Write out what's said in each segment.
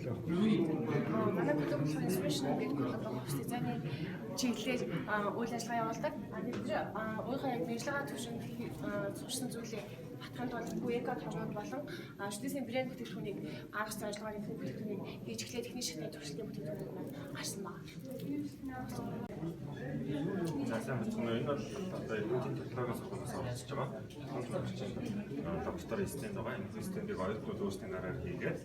Манай клуб болохоор Inspiration гэдэг хувьс дизайны чиглэлээр үйл ажиллагаа явуулдаг. Бид нар өөрийнхөө яг мэргэжлийн түвшинд сурсан зүйлээ батханд тулд эко торнууд болон шүтээсийн брэнд бүтээгдэхүүнийг гаргах ажиллагааны бүтээгдэхүүнийг хийж эхлээд техник шатны туршилтын бүтээгдэхүүнүүд маань гарсан байна. За, сайн байна уу? Энэ бол одоо эрдэмтдийн технологийн сургуулиас оролцож байгаа. Технологи лаборатори стенд байгаа. Энэ стендийг оюутнууд өөрсдийн гараар хийгээд,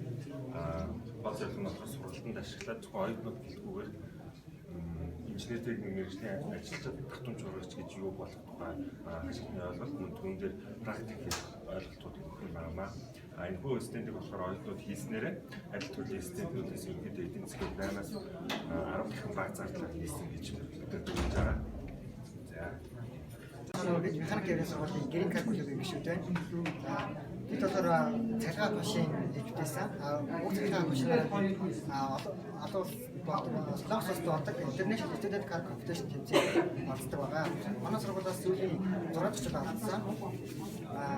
гол зорилго нь болохоор сургалтанд ашиглаад, зөвхөн оюутнууд гэлтгүүгээр инженер техник мэргэжлийн ажилчид давтамж урагч гэж юу болох тухай ашигны ойлголт, мөн түүн дээр практик хийх ойлголтууд өгөх юм байна. А энэхүү стендийг болохоор оюутнууд хийснээрээ аль төрлийн стендүүдээс ерөнхийдөө эдийн засгийн 8-аас 10 дахин бага зардлаар хийсэн гэж бид нар дүгнэж байгаа. За. Бид механик ерөнхий сургуулийн Green Car клубын гишүүд байна. За, бид болохоор цахилгаан машин хийж бүтээсэн. Уг цахилгаан машинаар олон улс болдог, Солонгос улсад болдог International Student Car Competition тэмцээнд оролцдог байгаа. Манай сургуулиас сүүлийн 6 дахь жил оролцсон.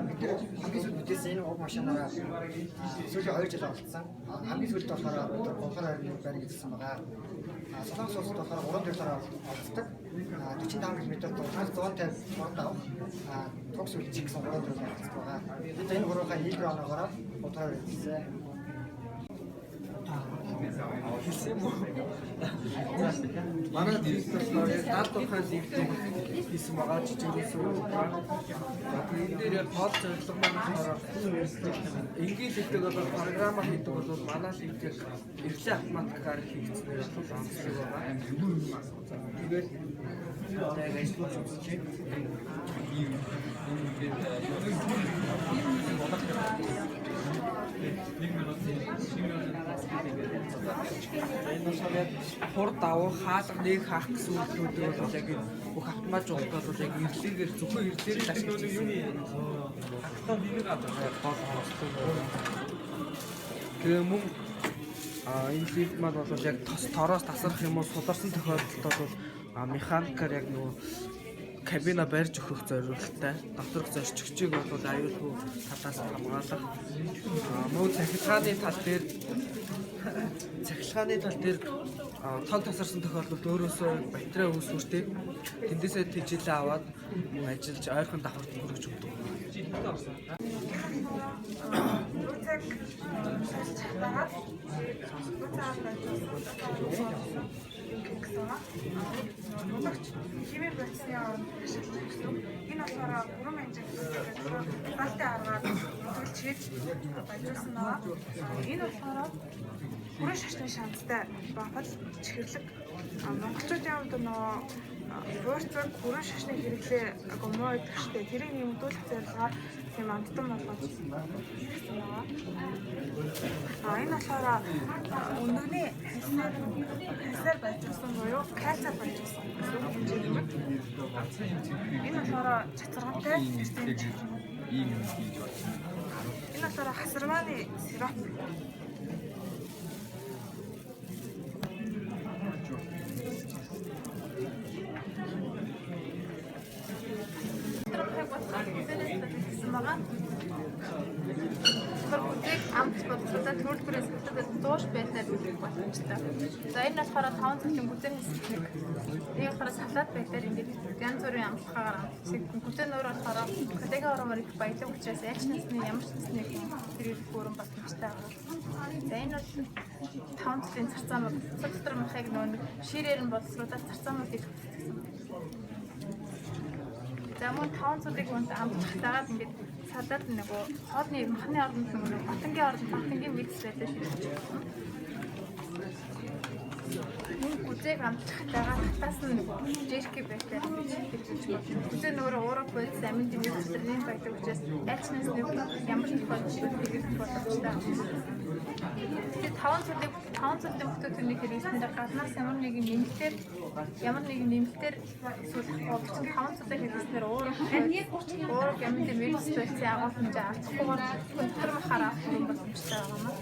Бид нар хамгийн сүүлд бүтээсэн энэ уг машинаараа сүүлийн 2 жил оролцсон. Хамгийн сүүлд болохоор бид нар 3 дугаар байрыг эзэлсэн байгаа. Солонгос улсад болохоор 3 төрлөөр оролцдог. 45 км дулаан 150 3 давх туг сүлжих гэсэн 3 төрлөөр оролцдог байгаа. Бид энэ гурвынхаа нийлбэр оноогоор 3 дугаар эзэлсэн. Хэлсэн юм уу? За, манай лифт болохоор яг 70 тухайн лифтийг хийсэн байгаа, жижигсэн байгаа. За, тэгээ энэ дээр яг гол зорилго маань болохоор энгийн лифтийг бол програмаар хийдэг бол манай лифт яг эрхлэн автоматикаар хийгдснээр бол онцлог байгаа. За, тэгээд яг ажиллаж үзэж байна. За, энэ болохоор яг хур давуу хаалга нэг хаах гэсэн үйлдэлүүдийг бол яг энэ бүх автоматжуулалт бол яг эрлэгээр, зөвхөн эрлээр л ашиглаж байна. Гол онцлог. Тэгээ мөн энэ лифт маань бол яг тос тороос тасрах юм уу суларсан тохиолдолд бол механикаар яг нөгөө кабина барьж өгөх зорилготой, доторх зорчигчийг бол аюулгүй талаас хамгаалах. Мөн цахилгааны тал дээр тон тасарсан тохиолдолд өөрөөсөө батарей үүсвэртэй тэндээсээ тэжээлээ аваад мөн ажиллаж ойрхон давхарт хүргэж өгдөг. Нууцаг шалж хатаагаад нууцаар байсан гэсэн. Нууцагч химийн процессын оронд ашиглаж гэсэн. Энэ болохоор гурван анжиг балтын аргаар нутаглаж хийж баяжуулсан байгаа. Энэ болохоор бүрэн шашны шанстай бафал чихэрлэг. Монголчуудын хувьд нөгөө буурцаг бүрэн шашны хэрэглээ агуу муу байдаг штэ. Тэрийг нэмэгдүүлэх зорилгоор тийм амттан болгож хийсэн байгаа. Энэ болохоор өндөгний хальсаар баяжуулсан буюу кальцаар баяжуулсан гэсэн хэмжээний. Энэ болохоор чацаргантай тийм. Энэ болохоор хасармааны сироп. Гэсэн байгаа. Тэгэхээр бүтээг амт боловсруулаад төрөл бүрийн салатад дууш байдлаар үлдэх боломжтой. За, энэ болохоор таван цагийн бүтээн хэсэг. Энэ болохоор салат байдлаар ингээд янз бүрийн амтлахаагаар амтлах. Бүтээн өөр болохоор коллаген хормоор их баялаг учраас аль ч насны, ямар ч насны хэрэглэх бүрэн боломжтой байгаа. За, энэ бол таван цагийн царцаамаг. Цар дотор махыг нөгөө нэг ширээр нь боловсруулаад царцаамаг гэж бүтгсэн. За, мөн таван цулыг үнд амтлахтайгаад ингээд салаад нөгөө хоолны махны оронд, нөгөө батангийн оронд, батангийн мэдс байлаа ширхэж байна. Мөн гүзээг амтлахтайгаа татаас нь нөгөө жерки байдлаар ингэж хэрэглэж байна. Гүзээ нөгөө уураг бодис амин дэмжих цэцэрлэгийн байдаг учраас аль ч насны ямар ч тохиолдолд хэрэглэх боломжтой. Тэгэхээр таван цулын бүтээгдэхүүнийг хэрэглэсэндээ гаднаас ямар нэгэн нэмэлтээр эсвэл чинь таван цулыг хэрэглэснээр уурах амин дэмжих зүйлсийн агуулт хэмжээ алдахгүйгээр дотор махаар авах юм боломжтой байгаа юм.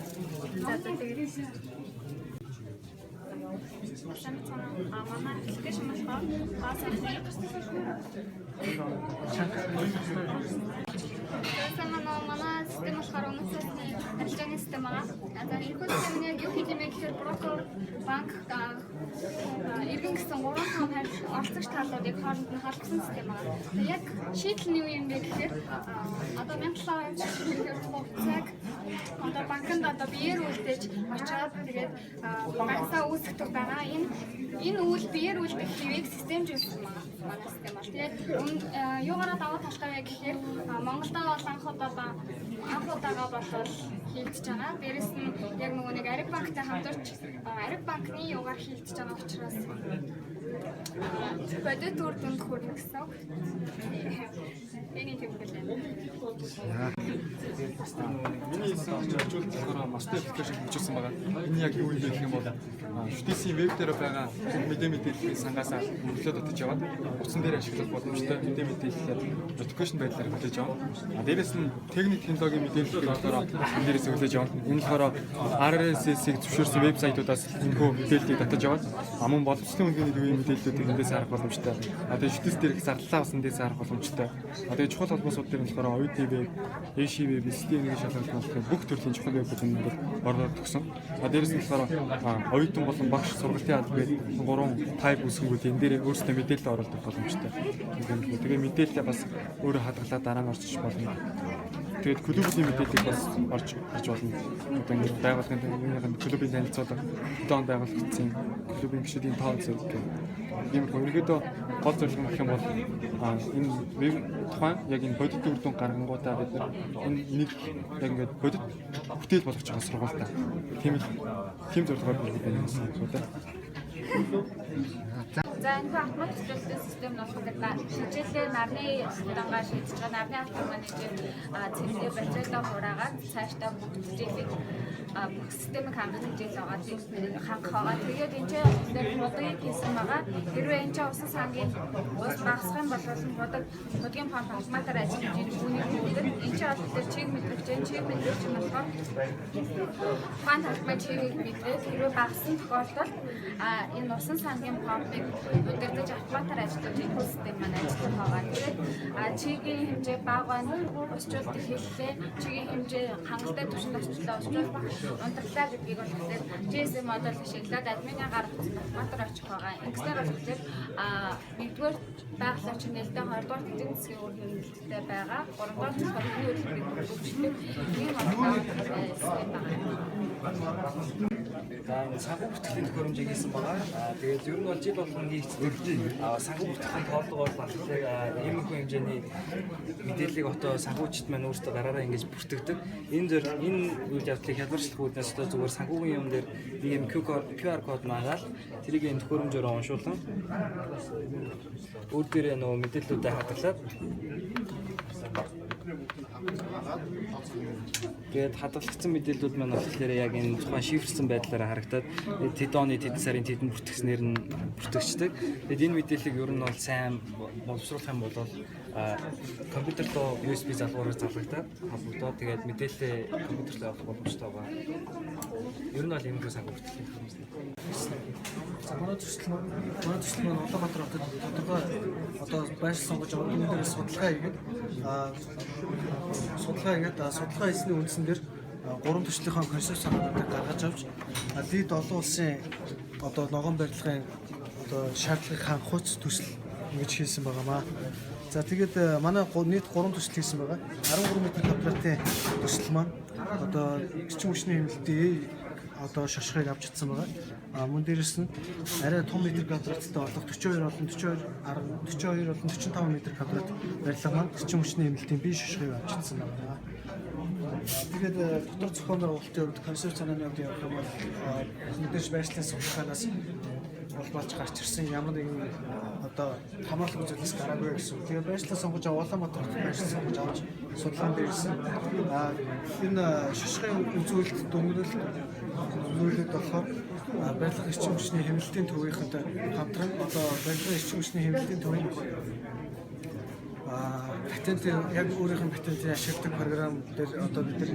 За, тэгээд сайн мэцэн. Манай аппликейшн болохоор гоо сайхны За, манай систем болохоор өмнөд цасны арилжааны систем байгаа. За, энэхүү систем нь яг юу хийх юм бэ гэхээр брокер, банк, иргэн гэсэн гурван том оролцогч талуудыг хооронд нь холбосон систем байгаа. Яг шийдэл нь юу юм бэ гэхээр одоо 1700 хугацааг одоо банкнд одоо биеэр үлдээж очиод тэгээд банксаа үүсгдэг байгаа. Энэ үйл биеэр үлдэх хэвийг системжүүлсэн байгаа. Манай систем бол. Тэгээд юугаараа давуу талтай вэ гэхээр Монголдо бол анх удаага болвол хийгдэж байгаа. Дээрэс нь яг нөгөө нэг Ариг банктай хамтарч Ариг банкны юугаар хийгдэж байгаа учраас бодит үр дүнд хүрнэ гэсэн үг. Энэ тийм байлаа. Миний хийсэн орчуулалт болохоор master application хөгжүүлсэн байгаа. Энэ яг юу юм бэ гэх юм бол шүтээсийн веб дээр байгаа бүх мэдээллийн сангаас өглөө татаж яваад утсан дээр ашиглах боломжтой мэдээллээр notification байдлаар хүлээж авна. Дээрээс нь техник технологийн мэдээллийг болохоор энэ дээрээс хүлээж авна. Энэ болохоор RSS-ийг зөвшөөрсөн вебсайтуудаас энэхүү мэдээллийг татаж аваад мөн боловсролын үнгийн төвийн мэдээллүүдийг эндээс харах боломжтой. Тэгээд шүтээс дээрх зарлалаа бас эндээс харах боломжтой. Тэгээд чухал холбоосууд дээр нь болохоор оюутны веб, AC веб, SDN-ийн шалгалт болох бүх төрлийн чухал вебүүд энд оруулаад өгсөн. Дээрээс нь болохоор оюутан болон багш сургалтын алба гэдэг гурван type үүсгэнгүүд энэ дээр өөрсдөө мэдээлэл оруулах боломжтой. Тэгээ мэдээлэлээ бас өөрөө хадгалаад дараа нь орчиж болно. Тэгээд клубүүдийн мэдээллийг бас орж ирж болно. Одоо ингэ байгууллагын юуны клубын танилцуулга, хэдэн онд байгуулагдсан, клубын гишүүдийн тоо зэрэг гэх. Иймэрхүү ерөнхийдөө гол зорилго нь гэх юм бол энэ веб тухайн яг энэ бодит үр дүн гаргангуудаа бид нар энэ энийг яг ингээд бодит бүтээл болгож байгаа сургуультай. Тийм зорилгоор бид энэ хийсэн юм байна. За, энэ автомат төсөөлтийн систем нь болохоор хичээлээ нарны дангаа шийдэж байгаа. Нарны автомат маань цэврээ батарейдаа хураагаад цаашдаа бүх хичээлийг бүх системийг хангах хичээл байгаа. Хангах байгаа. Тэгээд энэ ч болохоор худгийг хийсэн байгаа. Хэрвээ энэ ч усан сангийн ус багасах юм бол худгийн помп автоматар ажиллаж үүнийг үүдэг. Энэ ч болохоор чиг мэдрэгч, энэ чиг мэдрэгч нь болохоор тухайн талбай чигийг мэдрээд хэрвээ багассан тохиолдолд энэ усан сангийн помпыг удирдах автоматар ажиллаж энэ систем маань ажиллах байгаа. Тэгээд чигийн хэмжээ бага байна, усчуулт эхэллээ. Чигийн хэмжээ хангалттай түвшинд очлоо, усчуулт унтарлаа гэдгийг болохоор GSM модуль ашиглаад админы гаргасан автоматар очих байгаа. Ингэснээр болохоор нэгдүгээр байгаль орчин нээлттэй, хоёрдугаар эдийн засгийн үр хэмнэлттэй байгаа. Гуравдугаар болохоор хүний хөдөлмөрийг хөгжүүлдэг ийм систем байгаа. За, энэ санхүү бүртгэлийн төхөөрөмжийг хийсэн байгаа. Тэгээд ер нь бол жил болгон хийгддэг санхүү бүртгэлийн тооллого бол болохоор иймэрхүү хэмжээний мэдээллийг одоо санхүүчид маань өөрсдөө гараараа ингэж бүртгэдэг. Энэ зөв энэ үйл явдлыг хялбарчлах үүднээс одоо зүгээр санхүүгийн юм дээр нэг юм QR код наагаал тэрийг энэ төхөөрөмжөөр уншуулсан өөр дээрээ нөгөө мэдээллүүдээ хадгалаад тэгээд хадгалагдсан мэдээллүүд маань болохоор яг энэ тухайн шифрсэн байдлаараа харагдаад тэд оны тэдэн сарын тэдэн бүртгэснээр нь бүртгэждэг. Тэгээд энэ мэдээллийг ер нь бол сайн боловсруулах юм бол компьютер руу USB залгуураар залгагдаад холбогдоод тэгээд мэдээлэлээ компьютер руу авах боломжтой байгаа. Ер нь бол иймэрхүү санхүү бүртгэлийн төхөөрөмж. За, манай төсөл маань Улаанбаатар хотод тодорхой одоо байршил сонгож аваад энэ дээр судалгаа хийгээд судалгаа хийсний үндсэн дээр гурван төслийнхаа концепт санаануудыг гаргаж авч LEED олон улсын одоо ногоон барилгын одоо шаардлагыг хангах төсөл ингэж хийсэн байгаамаа. За, тэгээд манай нийт гурван төсөл хийсэн байгаа. 13 м квадратын төсөл маань одоо эрчим хүчний хэмнэлтийн одоо шошгыг авч чадсан байгаа. Мөн дээрэс нь арай том метр квадраттай болох 42 болон 42 42 болон 45 метр квадрат барилга маань эрчим хүчний хэмнэлтийн B шошгыг авч чадсан байна. Тэгээд дотор зохион байгуулалтын хувьд, концепт санааны хувьд явах юм бол мэдээж байршлын судалгаанаас улбалж гарч ирсэн ямар нэгэн одоо хамааралгүй зүйлээс гараагүй гэсэн. Тэгээд байршлаа сонгож аваад Улаанбаатар хотод байршил сонгож авч судалгаан дээр ирсэн. Энэ шошгын үзүүлэлт дүгнэлт нүүлээд болохоор барилга эрчим хүчний хэмнэлтийн төвийнхэнтэй хамтран одоо барилгын эрчим хүчний хэмнэлтийн төвийн патент, яг өөрийнх нь патентыг ашигладаг програм дээр одоо бид нар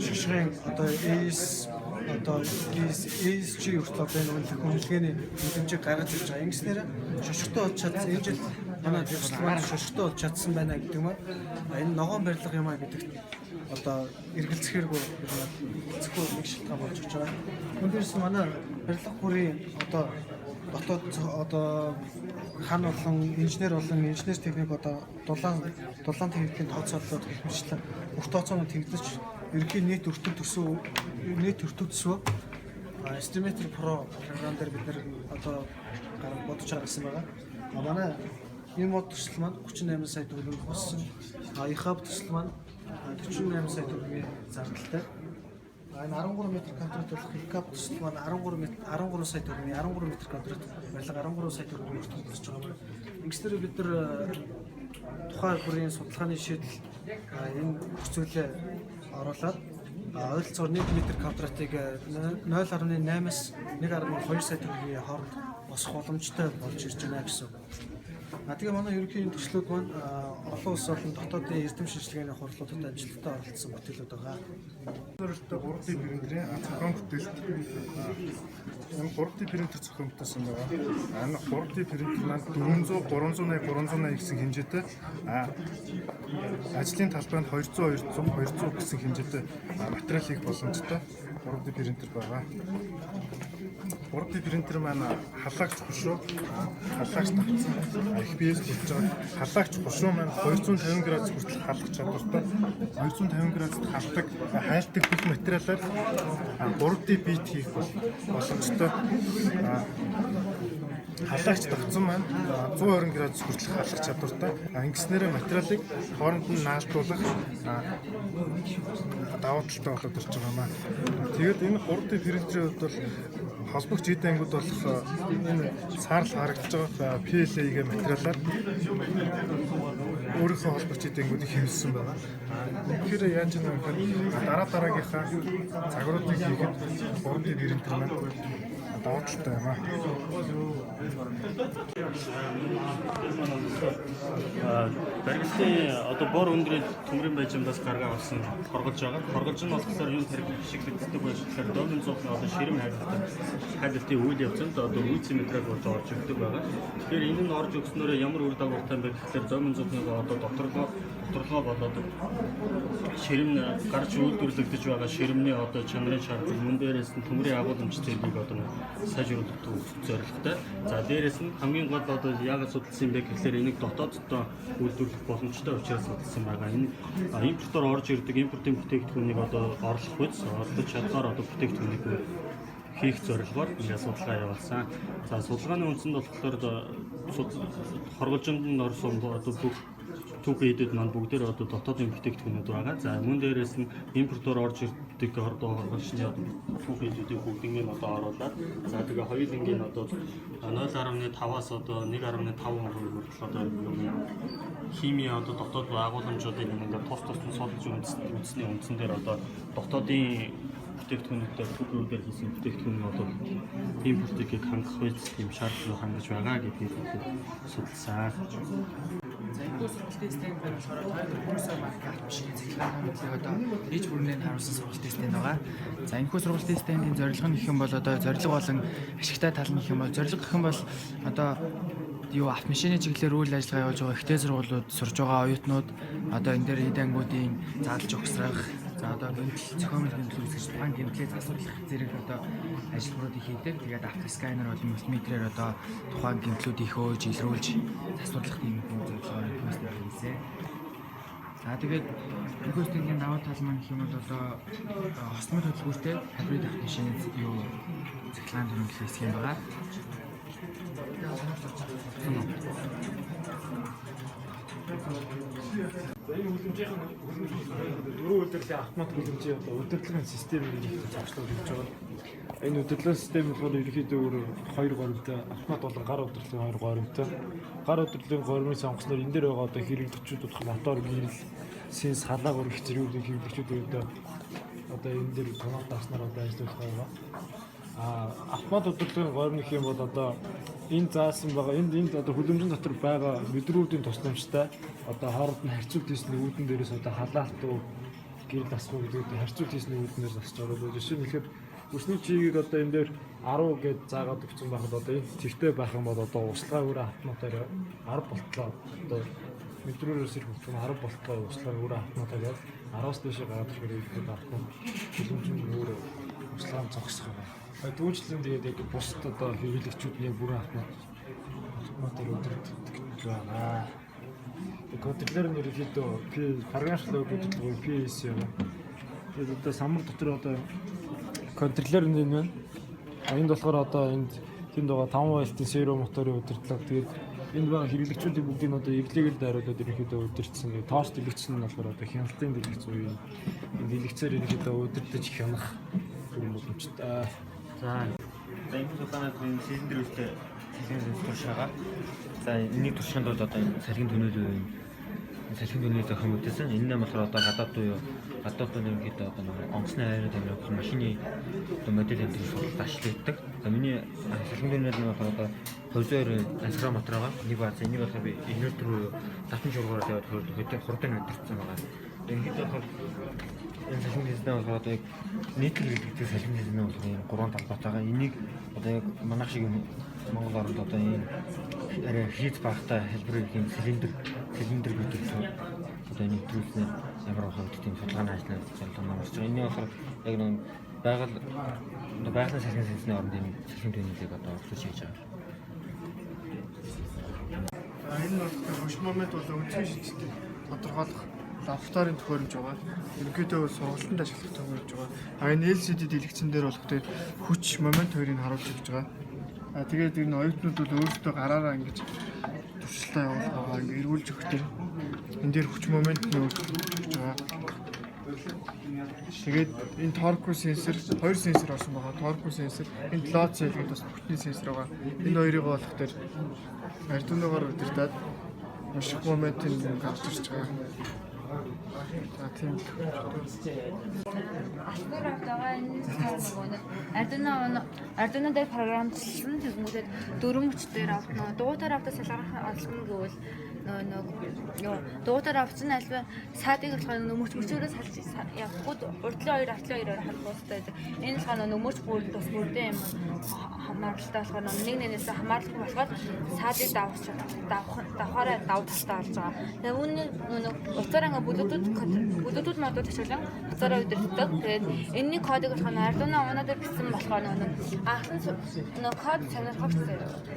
шошгын одоо AS одоо ESG хүртэл одоо энэ үнэлгээний үнэлэмжийг гаргаж ирж байгаа. Ингэснээр шошготой болж чадсан энэ жил Манай төсөл маань шошготой болж чадсан байна гэдэг маань энэ ногоон барилга юм а гэдэгт одоо эргэлзэхэргүй эргэлзэхгүй нэг шалтгаан болж өгч байгаа. Мөн дээрс манай барилга бүрийн одоо дотоод одоо хан болон инженер техник одоо дулаан техникийн тооцоололууд гэх мэтчлэн бүх тооцоонууд тэгдэж ерөнхий нийт өртөг төсөв Estimator Pro програм дээр бид нэр одоо бодож гаргасан байгаа. Манай энэ мод төсөл маань 38 сая төгрөг болсон. ИХАБ төсөл маань 48 сая төгрөгийн зардалтай. Энэ 13 м квадрат болох ИХАБ төсөл маань 13 сая төгрөгийн 13 м квадрат барилга 13 сая төгрөгийн өртөг болж байгаа юм. Ингэснээр бид нар тухайн бүрийн судалгааны шийдэл энэ бүх зүйлээ оруулаад ойролцоогоор 1 м квадратыг 0.8-аас 1.2 сая төгрөгийн хооронд босох боломжтой болж ирж байна гэсэн. Тэгээ манай ерөнхий төслүүд маань олон улс болон дотоодын эрдэм шинжилгээний хурлуудад амжилттай оролцсон бүтээлүүд байгаа. Зорилттой 3D принтерийн зохион бүтээлт энэ 3D принтер зохион бүтээсэн байгаа. Энэ 3D принтер маань 400, 380, 380 гэсэн хэмжээтэй ажлын талбай нь 200, 200, 200 гэсэн хэмжээтэй материал хийх боломжтой 3D принтер байгаа. 3D принтер маань халаагч хушуу, халаагч тавцсан, FPS болж байгаа. Халаагч хушуу маань 250 градус хүртэл халах чадвартай. 250 градусд халдаг, хайлтдаг бүх материалаар 3D бит хийх боломжтой. Халаагч тавцсан маань 120 градус хүртэл халах чадвартай. Ингэснээрээ материалыг хооронд нь наалтуулах давуу талтай болоод ирж байгаа юм аа. Тэгээд энэ 3D принтерийн хувьд бол холбогч эд ангиуд болох энэ саарл харагдаж байгаа PLA-ийн материалаар өөрийнхөө холбогч эд ангиудыг хэвлэсэн байгаа. Тэгэхээр яаж юм бэ гэхээр дараа дараагийнхаа загваруудыг хийхэд 3D принтер маань давуу талтай юм аа. Барилгын одоо бор өндрийн төмрийн байжмдаас гаргаа авсан хоргож байгаа. Хоргож нь болохоор юун хэрэглэгддэг вэ гэхээр домын цуухны одоо ширэм хайлтын үйл явцанд одоо үйлцэн материал болж орж өгдөг байгаа. Тэгэхээр энэ нь орж өгснөөрөө ямар үр дагавартай бэ гэхээр домын цуухны одоо доторлогоо болоод ширэм гарч үйлдвэрлэгдэж байгаа ширэмний одоо чанарын шаардлага мөн дээрээс нь төмрийн агуулмж зэргийг одоо сайжруулах зорилготой. За дээрээс нь хамгийн гол одоо яагаад судалсан юм бэ гэхээр энийг дотооддоо үйлдвэрлэх боломжтой учраас судалсан байгаа. Энэ импортоор орж ирдэг импортын бүтээгдэхүүнийг одоо орлох үз орлож чадхаар одоо бүтээгдэхүүнийг хийх зорилгоор ингээд судалгаа явуулсан. За судалгааны үндсэнд болохоор хорголжинд нь орсон одоо бүх түүхэн эдүүд маань бүгдээр одоо дотоодын бүтээгдэхүүнүүд байгаа. За мөн дээрээс нь импортоор орж ирдэг одоо хорголчны түүхэн эдүүдийг бүгднийг одоо оруулаад за тэгээ хоёулангийн одоо 0.5-аас одоо 1.5% хүртэл одоо хими одоо дотоод агуулмжуудыг ингээд тус тусдан судалж үзсний үндсэн дээр одоо дотоодын бүтээгдэхүүнүүдээр түүхүүдээр хийсэн бүтээгдэхүүн нь бол импортыг хангах үйл тийм шаардлага хангаж байгаа гэдгийг судалсан. За энэхүү сургалтын стенд маань болохоор Toyota Cruiser маркийн автомашины цахилгаан хөндлөлийг одоо иж бүрнээр харуулсан сургалтын стенд байгаа. За энэхүү сургалтын стендийн зорилго нь гэх юм бол одоо зорилго болон ашигтай тал нь гэх юм бол зорилго гэх юм бол одоо юу автомашины чиглэлээр үйл ажиллагаа явуулж байгаа ихтэй сургуулиуд сурж байгаа оюутнууд одоо энэ дээр эд ангиудын задлж угсрах, за одоо гэмтэл зохиомжтой гэмтэл үүсгэж тухайн гэмтлээ засварлах зэрэг одоо ажиллагаануудыг хийдэг. Тэгээд автосканер болон мультиметрээр одоо тухайн гэмтлүүдийг хөөж, илрүүлж засварлах тийм зорилгоор энэхүү стенд хийсэн. За тэгээд энэхүү стендийн давуу тал маань гэх юм бол одоо хосмол хөдөлгүүртэй хибрид автомашины юу цахилгаан төрөмжлөх хэсэг юм байгаа. За энэ хүлэмжийн дөрвөн удирдлын автомат хүлэмжийн одоо удирдлагын систем гэж их зохицуулж хийж байгаа. Энэ удирдлагын систем болохоор ерөнхийдөө өөр хоёр горимтой, автомат болон гар удирдлагын хоёр горимтой. Гар удирдлагын горимыг сонгосноор энэ дээр байгаа одоо хэрэглэгчүүд болох мотор, гэрэл, сенс, халааг өргөх зэрэг хэрэглэгчүүд одоо энэ дээр тоног дарснаар одоо ажиллах байгаа. Автомат удирдлагын горим гэх юм бол одоо энэ заасан байгаа энд одоо хүлэмжийн дотор байгаа мэдрүүдийн тусламжтай одоо хооронд нь харьцуулт хийсний үүдэн дээрээс одоо халаалт уу гэрэл асах уу гэдэг харьцуулт хийсний үүдэн дээрээс асч байгаа. Жишээ нь ихэд Үсний чигийг одоо энэ дээр 10 гэж заагаад өгсөн байхад одоо энэ цэгтэй байх юм бол одоо услага өөрөө автоматар 10 болтлоо одоо мэдрүүрээс ирэх хөтөлбөр нь 10 болтлоо услага өөрөө автоматар яг 10-аас дээш гараад ирэхээр ихэд автомат хөлөмж нь өөрөө услага нь зогсох юм байна. Түүнчлэн тэгээд яг бусад одоо хэрэглэгчүүд нь яг бүрэн автоматар өдөртдөг гэж байна. Контроллер нь ерөнхийдөө P програмчлал хөдөлгөөн PS юм. Тэгээд одоо самар дотор одоо контроллер нь энэ байна. Энд болохоор одоо энд тэнд байгаа 5 вольтын серво моторын удирдлага. Тэгээд энд байгаа хэрэглэгчүүдийн бүгдийг нь одоо эвлэгээр дайруулаад ерөнхийдөө удирдсан. Тэгээд тоос дэлгэцэн нь болохоор одоо хяналтын дэлгэц буюу энэ дэлгэцээр ерөнхийдөө удирдах хянах бүрэн боломжтой. За энэ судалгаанаас энэ цилиндр үстэй салхин турш байгаа. За энийг туршихын тулд одоо энэ салхин төнөөл буюу энэ салхин төнөөл зохион бүтээсэн. Энэ нь болохоор одоо гадаад буюу гадаад ерөнхийдөө одоо нэг онгоцны аэродинамик машины одоо модель энэ судалд ашиглагддаг. За миний салхин төнөөл нь болохоор одоо 202 ансгара мотор байгаа. Нэг бааз энийг болохоор би инвертер буюу татан шуургаар тавиад хурдан өдөртсөн байгаа. Ерөнхийдөө болохоор энэ салхин дизайн болохоор одоо яг нийтлэг хэрэглэгдэх салхин дизайн болохоор ийм гурван талбайтай байгаа. Энийг одоо яг манайх шиг юм Монгол оронд одоо ийм арай хийц багтай хэлбэрийн ийм цилиндр гэдэг одоо энэ нэвтрүүлснээр ямар байх вэ гэдэг тийм судалгааны ажлаар зорилго орж байгаа. Энэ болохоор яг нэг байгаль одоо байгалийн салхин сэнсний оронд энэ салхин төнөөлийг одоо оролцож хийж байгаа. За энэ нь болохоор хөш момент болон өнцгийн шилжилтийг тодорхойлох лабораторийн төхөөрөмж байгаа. Ерөнхийдөө сургалтанд ашиглах төхөөрөмж байгаа. А энэ LCD дэлгэцэн дээр болох тэгээд хүч момент хоёрыг харуулж өгч байгаа. А тэгээд энэ оюутнууд бол өөрсдөө гараараа ингэж туршилтаа явуулах байгаа. Ингээ эргүүлж өгөх тэр энэ дээр хүч момент нь өөрчлөгдөж байгаа. Тэгээд энэ торку сенсор хоёр сенсор орсон байгаа. Торку сенсор, энэ лот сел гэдэг бас хүчний сенсор байгаа. Энэ хоёрыг болох тэр Arduino-гоор удирдаад унших моментын гарч ирж байгаа. За тийм л. Алтны рафт байгаа энэ нөгөө нэг Arduino дээр програмчлсан тэгэнгүүтээ дөрвөн мөч дээр авт нөгөө дуутаар автаа салгарах олгоно гэвэл нөгөө нэг юу дуутаар авч нь альва саадыг болохоор нөгөө мөч мөчөөрөө салж явахгүй урдлын хоёр артлын хоёроор холбоостой байдаг. Энэ болохоор нөгөө мөч бүр тус бүрдэн юм хамааралтай болохоор нөгөө нэг нэгнээс хамааралгүй болохоор саадыг давах давхаараа давуу талтай болж байгаа. Тэгээ үүний нөгөө утсаараа ингээ Bluetooth модуль ашиглан утсаараа удирддаг. Тэгээд энэний кодыг болохоор Arduino Uno дээр бичсэн болохоор нөгөө анхны нөгөө код сонирхогч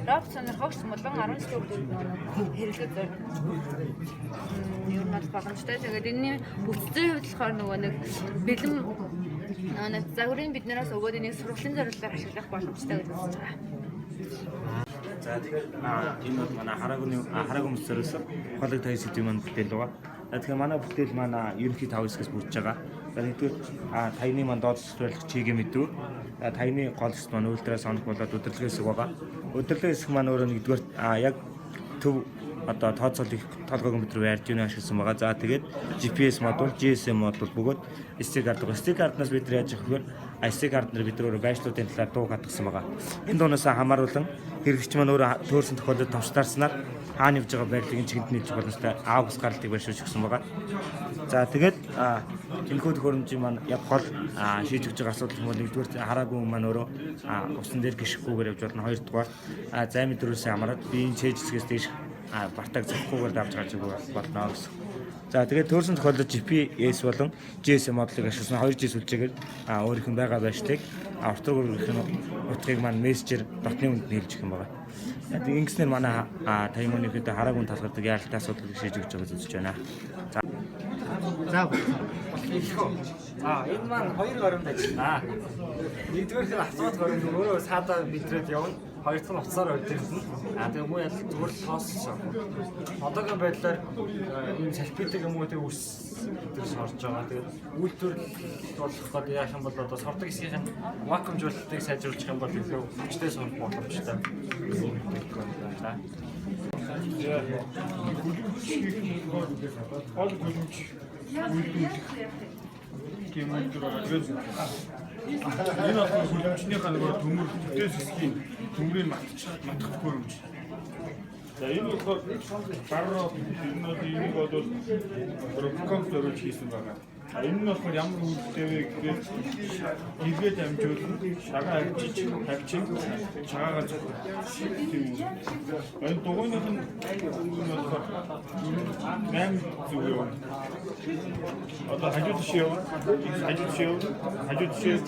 робот сонирхогч болон 10 жилийн хүүхдүүд нөгөө хэрэглэж ер нь бол боломжтой. Тэгээд энэний бүтцийн хувьд болохоор нөгөө нэг бэлэн нөгөө нэг загварын биднээс өгөөд энийг сургуулийн зорилгоор ашиглах боломжтой гэж үзэж байгаа. За тэгэхээр энэ бол манай хараагүй мэс зориулсан ухаалаг 5 сэдвийн маань бүтээл байгаа. За тэгэхээр манай бүтээл маань ерөнхий 5 хэсгээс бүрдэж байгаа. За нэгдүгээр таяны маань доод хэсэг чигээ мэдв. За таяны гол хэсэг маань ультра соник болоод удирдлагын хэсэг байгаа. Удирдлагын хэсэг маань өөрөө нэгдүгээр яг төв одоо тооцоолох толгой компьютер Arduino ашигласан байгаа. За тэгээд GPS модуль, GSM модуль бөгөөд SD карт байгаа. SD картнаас бид нар яаж авах вэ гэхээр SD картнаар бид нар өөрөө байршлуудын талаар дууг хадгалсан байгаа. Энэ дуунаас хамааруулан хэрэгч маань өөрөө төөрсөн тохиолдолд товчтаарснаар хаана явж байгаа байрлалыг энэ чигэнд нийлж боломжтой август гаралтыг байршуулж өгсөн байгаа. За тэгээд энэхүү төхөөрөмжийн маань яг гол шийдэж өгч байгаа асуудал нь бол нэгдүгээр хараагүй хүн маань өөрөө усан дээр гიშгэхгүйгээр явж болно. Хоёрдугаар зай мэдрүүлсэн хамаарат биеийн чээж хэсгээс дээш бартаг зохихгүйгээр давж гарч болно гэсэн. За тэгээд төөрсөн тохиолдолд GPS болон GSM модулыг ашигласан 2G сүлжээгээр өөрийнх нь байгаа байршлыг урт руу өргөх нь утгыг маань мессежээр дотны үнд нийлж өгөх юм байна. Тэгээд ингэснээр манай таймын ихэд хараагүй талгардаг яаралтай асуудлыг шийдэж өгч байгаа гэж үзэж байна. За За энэ маань хоёр горимд ажиллана. Нэгдүгээр нь автомат горим өөрөө саадаа мэдрээд явна. Хоёр дахь нь утсаар удирдана. А тэгээ муу ял зүгээр л тоос шахах. Одоогийн байдлаар ийм салфитик юм уу тэг үс тэр сорж байгаа. Тэгээд үйлдвэрлэл болох гээд яах юм бол одоо сордог хэсгийнх нь вакуумжуулалтыг сайжруулах юм бол илүү хүчтэй сорох боломжтой. За. Гол гүлэмж үйлдвэрлэх тийм үйлдвэр байгаа. Тэгээд энэ болохоор хүлэмжнийхаа нөгөө төмөр төтөөс хэсгийн төмрийг матах төхөөрөмж. За энэ болохоор барро энэ бол энийг бол Robocom зориулж хийсэн байгаа. Энэ нь болохоор ямар үүрэгтэй вэ гэхээр эргээ дамжуулан шагаа авчиж, тавьчих, чагаагаа цохих тийм үү. Энэ дугуйных нь болохоор 8 зүг явна. Одоо хажуу тийш явна, хажуу тийш явна, хажуу тийш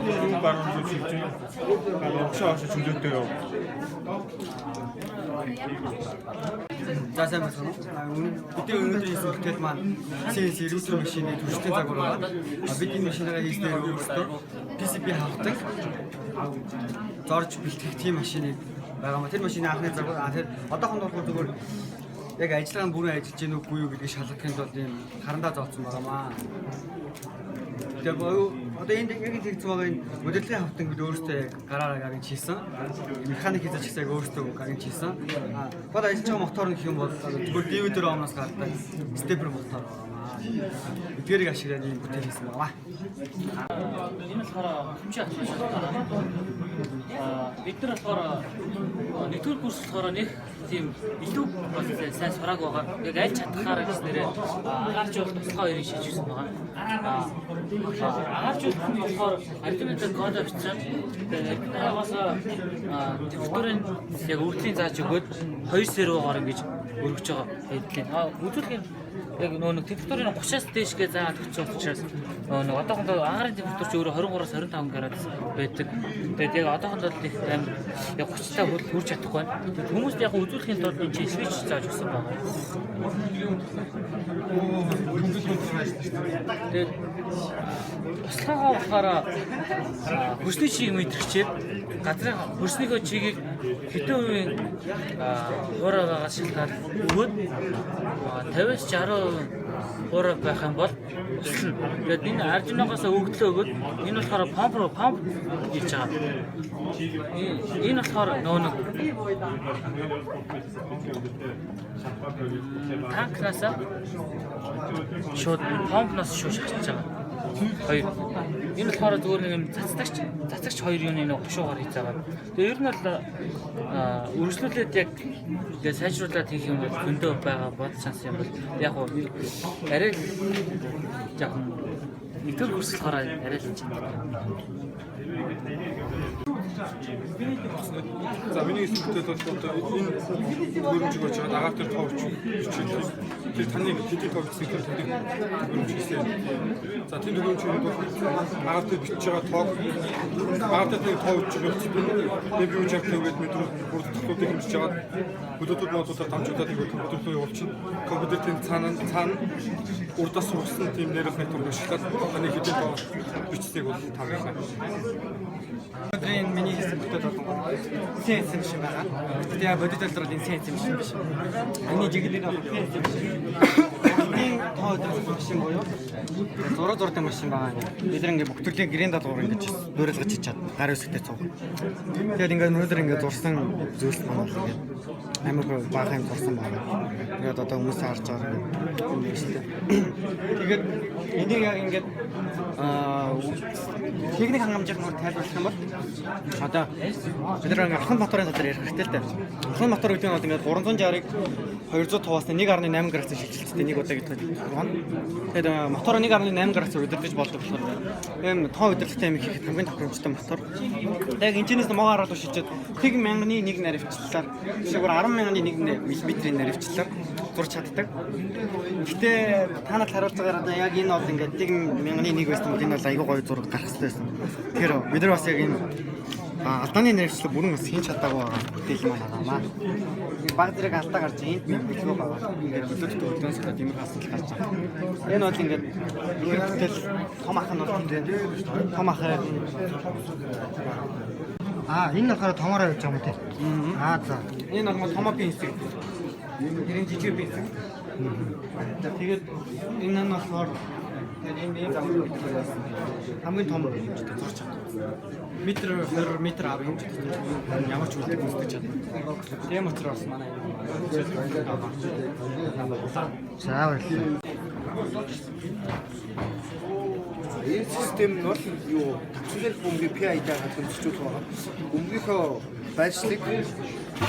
зүүн баруун руу шилжиж, урагшаа хойш чөлөөтэй явна. За, сайн байна уу? Бидний өнөөдөр хийсэн бүтээл маань CNC router машины түлштэй загвар байна. Бид энэ машинаараа хийснээр өөрсдөө PCB хавдаг, зорж бэлтгэх тийм машиныг байгаа маа. Тэр машины анхны загвар. Тэр одоохондоо болохоор зүгээр яг ажиллагаа нь бүрэн ажиллаж гэнэ үгүй юу гэдгийг шалгахын тулд ийм харандаа зооцсон байгаа маа. Тэгээ одоо энд яг тэгсэн байгаа энэ удирдлагын хавтан бид өөрсдөө яг гараараа гаргаж хийсэн. Механик хийж ч гэсэн яг өөрсдөө гаргаж хийсэн. Гол ажиллаж байгаа мотор нь гэх юм бол зүгээр DVD ROM-оос гардаг stepper мотор байгаа маа. Эдгээрийг ашиглаад ийм бүтээл хийсэн байгаа. Энэ болохоор хэмжээ автомат шалтгаан. Бид нар болохоор нэгдүгээр курс болохоор нэг тийм илүү бас сайн сурааг байгаа. Яг аль чадхаараа гэснээрээ агааржуулалт, туслахаа хоёрыг шийдсэн байгаа. Агааржуулалт нь болохоор Arduino код авчираад, тэгээд Arduino-гоос температурын яг өвдлийн зааж өгөөд хоёр сервогоор ингэж өргөж байгаа байдлыг. Үзүүлэх юм яг нөгөө нэг температурын 30-аас дээшгээ заагаад өгч учраас нөгөө нэг одоохондоо агаарын температур чи өөрөө 23-аас 25 градус байдаг. Тэгээд яг одоохондоо л их амар яг 30-таа хүрч чадахгүй байна. Хүмүүст яг үзүүлэхийн тулд энэ чи switch зааж өгсөн байна. Тэгээд туслахаа болохоор хөрсний чиг мэдрэгчээр газрын хөрснийхөө чигийг хэдэн хувийн хуурай байгаас шалтгаалж өгөөд 50-аас 60% хуурай байх юм бол услана. Тэгээд энэ Arduino-гоос өгдлөө өгөөд энэ болохоор помп руу помп хийж байгаа. Энэ болохоор нөгөө нэг танкнаас шууд помпноос шууд шахаж байгаа. Хоёр. Энэ болохоор зүгээр нэг юм цацагч хоёр юуны нэг хушуугаар хийж байгаа. Тэгээ ер нь бол үргэлжлүүлээд яг тэгээ сайжруулад хийх юм бол зөндөө байгаа бод шанс юм бол яг уу арай л жоохон нэгдүгээр курс болохоор арай л чаддаг. За, миний хийсэн бүтээл бол одоо энэ төхөөрөмжийг болж байгаа агаар дээр тоо бичиж, тэр таны хэдий тоо бичсэн, тэр таны төхөөрөмж хийсэн. За, тийм төхөөрөмжийг бол агаар дээр бичиж байгаа тоог, агаар дээр таны тоо бичиж байгаа тэр би үжиг тэгээд мэдрүү бүрд тогтоодыг хэмжиж байгаа Bluetooth модулаар дамжуулаад ингээд компьютер руу явуулчихна. Компьютерийн цаана урдаас сургасан тийм нейрал network ашиглаад таны хэдий тоо бичсэнийг бол таамаглана. Өнөөдрийн миний хийсэн бүтээл бол CNC машин байгаа. Гэхдээ яг бодит талаар энэ CNC машин биш. Миний жиглэл нь бол CNC машин. Урдын тоо удирдах машин буюу зураг зурдаг машин байгаа. Бид нар ингээд бүх төрлийн гэрийн даалгавар ингэж дуурайлгаж хийж чад гар үсгтэй цуг. Тэгээд ингээд өнөөдөр ингээд зурсан зүйлс маань бол ингээд амар баахан юм зурсан байгаа. Тэгээд одоо хүмүүс харж байгаа юм байна шүү дээ. Тэгээд энийг яг ингээд техник хангамжийн хэмээр тайлбарлах юм бол одоо бид нар ингээд алхам моторын талаар ярих хэрэгтэй л дээ. Алхам мотор гэдэг нь бол ингээд 360-ыг 200 туваасны 1.8 градусын шилжилттэй нэг удаа гэдэг нь. Тэгээд мотор 1.8 градусаар удирдах болдог болохоор ийм тоо удирдлагатай юм хийхэд хамгийн тохиромжтой мотор. Яг энэчнээс мого хараал руу шилжээд тэг мянганы нэг наривчлалаар биш бүр 10 мянганы нэг миллиметрийн наривчлалаар зурч чаддаг. Гэтэ та нарт харуулж байгаагаар одоо яг энэ бол ингээд тэг мянганы нэг байсан бол энэ бол айгүй гоё зураг гарах хэрэгтэй байсан. Тэгэхээр бид нар бас яг энэ алдааны наривчлал бүрэн бас хийн чадаагүй байгаа бүтээл маань байгаамаа. Баг зэрэг алдаа гарч энд бэлгүү байгаа. Ингээд төлөлт төлөвлөнс гэдэг иймэрхүү асуудал гарч байгаа. Энэ бол ингээд ихэнх бүтээл том ах нь бол тийм том ах. Энэ болохоор томороо явж байгаа юм тий. За. Энэ бол томоо пенс гэдэг. Тэр жижиг пенс. За, тэгээд энэ нь болохоор тэгээд энэ ийм загвар гэдэг байсан. Хамгийн том хэмжээтэй зурч чаддаг. Метр 20 метр 10 хэмжээтэй зурч ямар ч үлдэх үүсгэж чадна. Тийм учраас манай энэ. За, баярлалаа. Энэ систем нь бол юу тавцан дээрх бөмбөгийн PID-аар хангамжуулах байгаа. Бөмбөгийнхөө байршлыг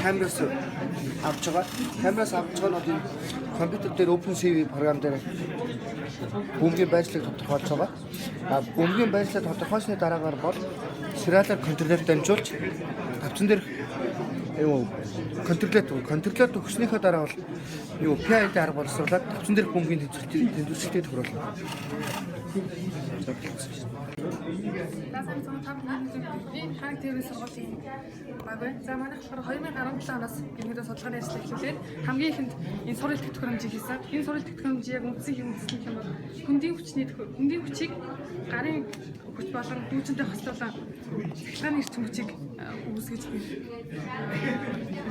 камераас авч байгаа. Камераас авч байгаа нь энэ компьютер дээр OpenCV програм дээр бөмбөгийн байршлыг тодорхойлж байгаа. А бөмбөгийн байршлыг тодорхойлсны дараагаар бол serial-аар контроллоор дамжуулж тавцан дээрх юу контроллоор өгснийхөө дараа бол юу PID арга боловсруулад тавцан дээрх бөмбөгийн тэнцвэрчлэлтийг тохируулна. За сайн цаана та бүхэн би механик тээврийн сургуулийн баг байна. За манайх болохоор 2017 оноос ерөнхийдөө судалгааны ажил эхлүүлээд хамгийн ихэнд энэ суурь илтгэх төхөөрөмжийг хийсэн. Энэ суурь илтгэх төхөөрөмж яг үндсэн хэм үндэслэн гэх юм бол хөндийн хүчийг гарын хүч болон дүүжинтэй хослуулан цахилгааны эрчим хүчийг үүсгэж бий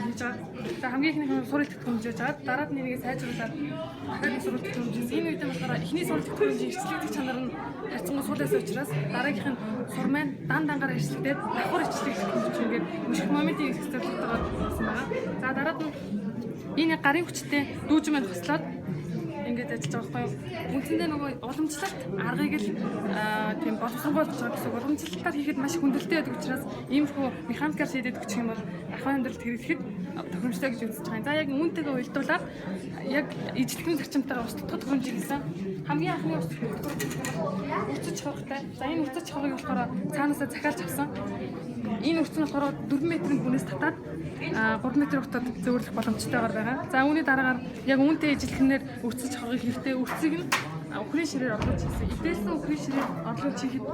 хийж байгаа. За хамгийн ихнийх нь суурь илтгэх төхөөрөмж хийж байгаа. Дараад нь энийг сайжруулад дахиад нэг суурь илтгэх төхөөрөмж хийсэн. Энэ үед нь болохоор эхний суурь илтгэх төхөөрөмжийн эрчлэгдэх чанар нь харьцангуй суулаас учраас дараагийнх нь сур маань дан дангаар эрчлэгдээд давхар эрчлэгдэх хүч ингээд мөшөх моментын их зорилготойгоор хийсэн байгаа. За дараад нь энэ гарын хүчтэй дүүжин маань хослоод ингээд ажиллаж байгаа байхгүй юу. Үндсэндээ нөгөө уламжлалт аргыг л тийм боловсронгуй болгож байгаа гэсэн үг. Уламжлалтаар хийхэд маш хүндрэлтэй байдаг учраас иймэрхүү механикаар шийдээд өгчих юм бол ахуй амьдралд хэрэглэхэд тохиромжтой гэж үзэж байгаа юм. За яг үүнтэйгээ уялдуулаад яг ижлэхэн зарчимтайгаа устдах тохиромжийг хийсэн. Хамгийн анхны устдах тохиромж үрцэж хорготой. За энэ үрцэж хоргыг болохоор цаанаасаа захиалж авсан. Энэ үрц нь болохоор 4 метрийн гүнээс татаад 3 метр уртад зөөвөрлөх боломжтойгоор байгаа. За үүний дараагаар яг үүнтэй ижилхнээр үрцэж хоргыг хийхдээ үрцгийг нь үхрийн ширээр орлуулж хийсэн. Эдэлсэн үхрийн ширээр орлуулж хийхэд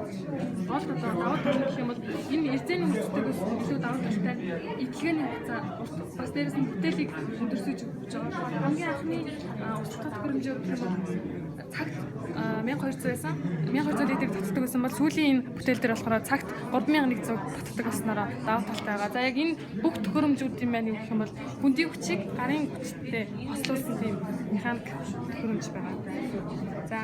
гол одоо давуу тал гэх юм бол энэ эрзээний үрцтэйгээс илүү давуу талтай эдлэгээний хугацаа урт бас дээрэс нь бүтээлийг өндөрсөж өгч байгаа. Хамгийн анхны устдах төхөөрөмжөөр гэх юм бол цагт 1200 байсан. 1200 литр татдаг байсан бол сүүлийн энэ бүтээл дээр болохоор цагт 3100 татдаг болсноороо давуу талтай байгаа. За яг энэ бүх төхөөрөмжүүдийн маань юу гэх юм бол хөндийн хүчийг гарын хүчтэй хослуулсан тийм механик төхөөрөмж байгаа. За.